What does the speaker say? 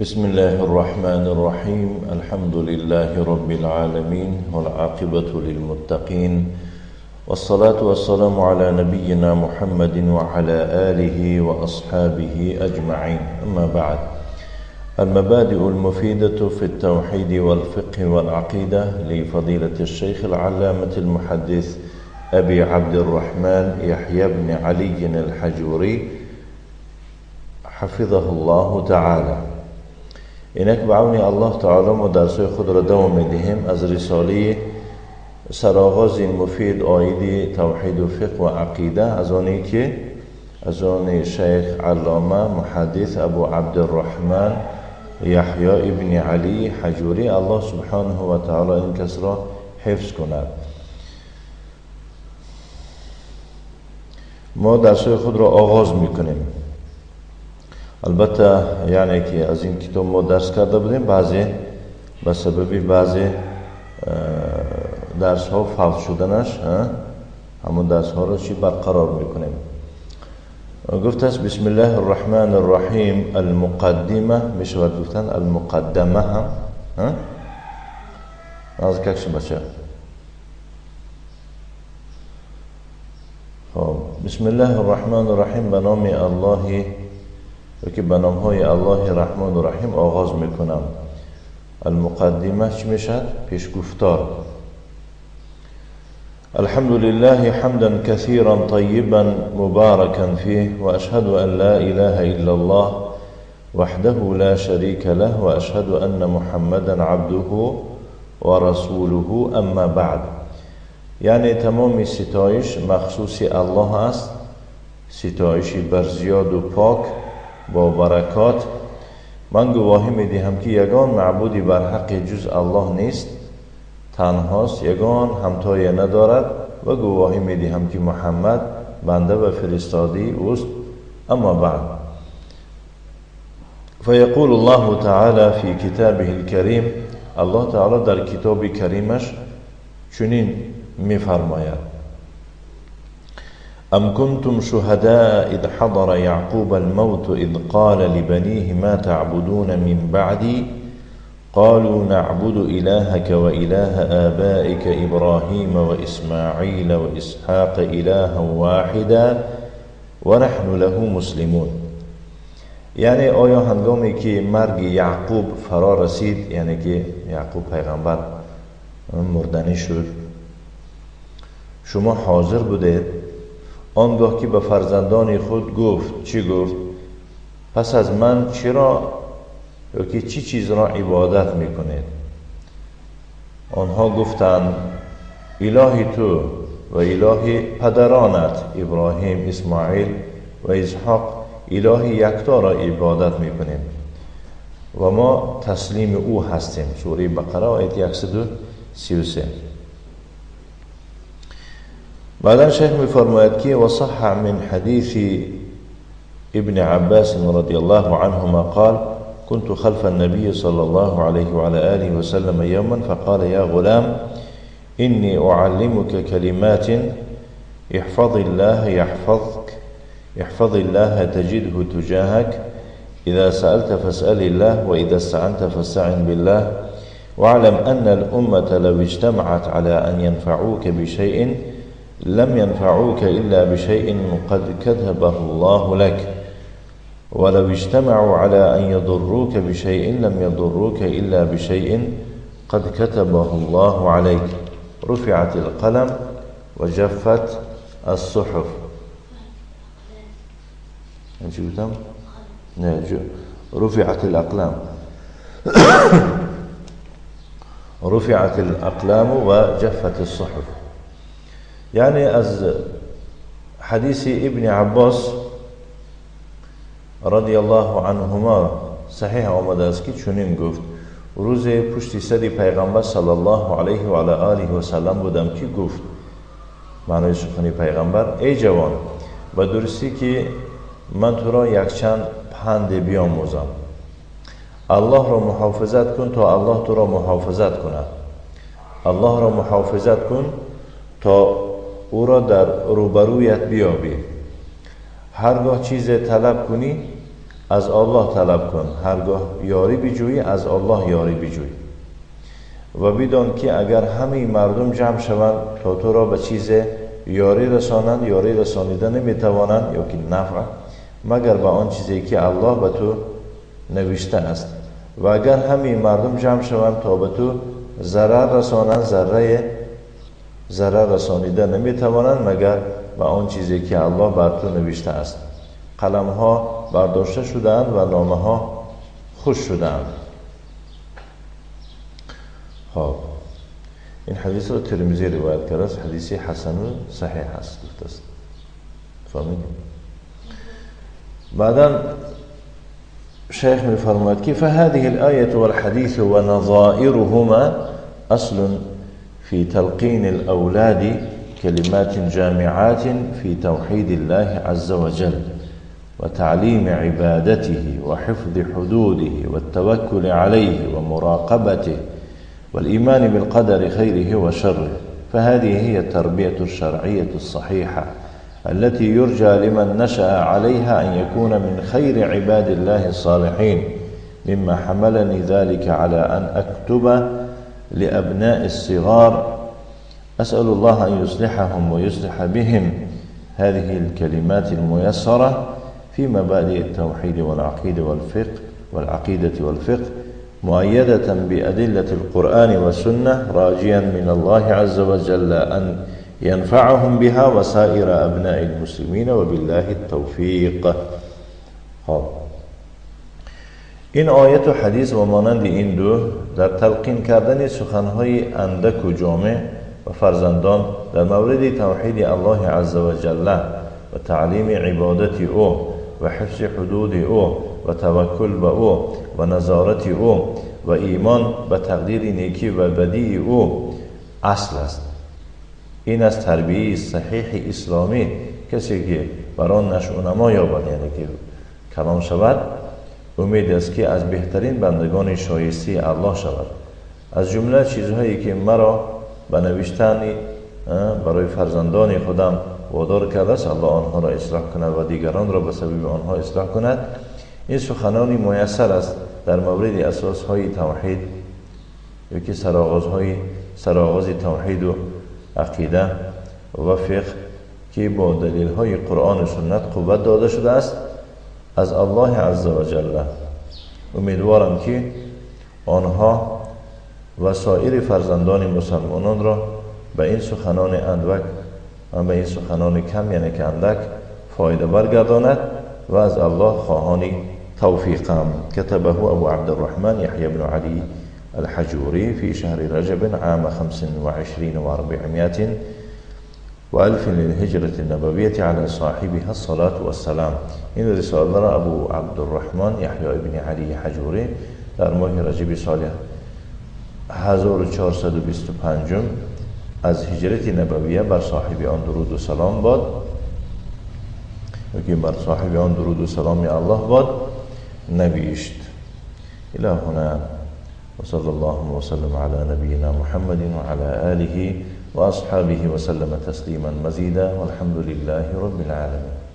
بسم الله الرحمن الرحيم. الحمد لله رب العالمين والعاقبة للمتقين والصلاة والسلام على نبينا محمد وعلى آله وأصحابه أجمعين. أما بعد، المبادئ المفيدة في التوحيد والفقه والعقيدة لفضيلة الشيخ العلامة المحدث أبي عبد الرحمن يحيى بن علي الحجوري حفظه الله تعالى. اینک به عون الله تعالی ما درس‌های خود را دوام می‌دهیم از رساله سرآغاز مفید عاید توحید و فقه و عقیده از آنی که از آن شیخ علامه محدث ابو عبدالرحمن یحیی ابن علی حجوری، الله سبحانه و تعالی این کس را حفظ کند. ما درس‌های خود را آغاز می‌کنیم. البته یعنی که از این کتاب ما درس کرده بودیم، بعضی به سبب بعضی درس ها فوت شدنش همون درس ها را چی برقرار میکنیم. گفت است بسم الله الرحمن الرحیم. المقدمه میشود گفتن المقدمه هم از ککش بچه. خب بسم الله الرحمن الرحیم، به نام الله که به نام های الله رحمان و رحیم آغاز میکنم. المقدمه چی میشد؟ پیشگفتار. الحمد لله حمدا كثيرا طيبا مباركا فيه وأشهد أن لا إله إلا الله وحده لا شريك له وأشهد أن محمدا عبده ورسوله. أما بعد، یعنی تمام ستایش مخصوص الله است، ستایش برزیاد و پاک با برکات. من گواهی میدهم که یگان معبودی بر حق جز الله نیست، تنهاست، یگان همتای ندارد و گواهی میدهم که محمد بنده و فرستاده اوست. اما بعد، فیقول الله تعالی فی کتابه الکریم، الله تعالی در کتاب کریمش چنین میفرماید: أم كنتم شهداء إذ حضر يعقوب الموت إذ قال لبنيه ما تعبدون من بعدي قالوا نعبد إلهك وإله آبائك إبراهيم وإسماعيل وإسحاق إلها واحدا ونحن له مسلمون. یعنی آیا هنگامی که مرگ یعقوب فرا رسید، یعنی که یعقوب پیغمبر مردنی شد، شما حاضر بودید؟ آنگاه که به فرزندان خود گفت، چی گفت؟ پس از من چرا یا که چی چیز را عبادت میکنید؟ آنها گفتند الهی تو و الهی پدرانت ابراهیم، اسماعیل و اسحاق، الهی یکتا را عبادت میکنیم و ما تسلیم او هستیم. سوره بقره آیت 133. بعدا شیخ میفرماید که وصح من حدیث ابن عباس رضی الله عنهما قال كنت خلف النبي صلى الله عليه وعلى آله وسلم يوما فقال يا غلام إني أعلمك كلمات احفظ الله يحفظك، احفظ الله تجده تجاهك، إذا سألت فاسأل الله وإذا استعنت فاستعن بالله، واعلم أن الأمة لو اجتمعت على أن ينفعوك بشيء لم ينفعوك إلا بشيء قد كتبه الله لك، ولو اجتمعوا على أن يضروك بشيء لم يضروك إلا بشيء قد كتبه الله عليك. رفعت القلم وجفت الصحف. رفعت الأقلام رفعت الأقلام وجفت الصحف. یعنی از حدیث ابن عباس رضی الله عنهما صحیح آمده است که چنین گفت: روز پشت سر پیغمبر صلی الله علیه و علی آله و سلم بودم که گفت، معنای سخن پیغمبر: ای جوان، به درستی که من تو را یکچند پند بیاموزم. الله را محافظت کن تا الله تو را محافظت کند. الله را محافظت کن تا او را در روبرویت بیابی. هرگاه چیز طلب کنی از الله طلب کن، هرگاه یاری بجویی از الله یاری بجوی و بدان که اگر همه مردم جمع شوند تا تو را به چیز یاری رسانند، یاری رسانیده نمیتوانند یا که نفع، مگر به آن چیزی که الله به تو نوشته است. و اگر همه مردم جمع شوند تا به تو ضرر رسانند، ذره ضرر رسانیده نمیتوانند مگر به آن چیزی که الله بر تو نوشته است. قلم ها برداشته شده‌اند و نامه ها خشک شده‌اند. خب این حدیث را ترمذی روایت کرده است، حدیث حسن و صحیح است گفته است. فهمیدیم؟ بعدا شیخ می‌فرماید که فهذه الآية والحديث ونظائرهما أصل في تلقين الأولاد كلمات جامعات في توحيد الله عز وجل وتعليم عبادته وحفظ حدوده والتوكل عليه ومراقبته والإيمان بالقدر خيره وشره. فهذه هي التربية الشرعية الصحيحة التي يرجى لمن نشأ عليها أن يكون من خير عباد الله الصالحين، مما حملني ذلك على أن أكتب لأبناء الصغار، أسأل الله أن يصلحهم ويصلح بهم هذه الكلمات الميسرة في مبادئ التوحيد والعقيدة والفقه، مؤيدة بأدلة القرآن والسنة، راجيا من الله عز وجل أن ينفعهم بها وسائر أبناء المسلمين، وبالله التوفيق. خب این آیت و حدیث و مانند این دو در تلقین کردن سخنهای اندک و جامع و فرزندان در مورد توحید الله عز وجل و تعلیم عبادت او و حفظ حدود او و توکل به او و نظارت او و ایمان به تقدیر نیکی و بدی او اصل است. این از تربیه صحیح اسلامی، کسی که بر آن نشو و نما یابد، یعنی که کلام شود، امید است که از بهترین بندگان شایسته الله شود. از جمله چیزهایی که مرا به نوشتن برای فرزندان خودم وادار کرده است، الله آنها را اصلاح کند و دیگران را به سبب آنها اصلاح کند، این سخنانی میسر است در مورد اساسهای توحید، یکی سرآغاز توحید و عقیده و فقه که با دلیل‌های قرآن و سنت قوت داده شده است از الله عز و جل. امیدوارم که آنها و سایر فرزندان مسلمانان را به این سخنان اندک، به این سخنان کم، یعنی که اندک، فایده برگرداند و از الله خواهان توفیقم. كتبه ابو عبد الرحمن يحيى بن علي الحجوري في شهر رجب عام 25 و400 وألف للهجرة النبوية على صاحبها الصلاة والسلام. این رساله را ابو عبدالرحمن یحیی ابن علی حجوری در ماه رجب سال 1425 از هجرت نبویه بر صاحب آن درود و سلام باد، که بر صاحب آن درود و سلام الله باد، نوشت. الى هنا وصلى الله وسلم على نبينا محمد وعلى آله وأصحابه وسلم تسليما مزيدا، والحمد لله رب العالمين.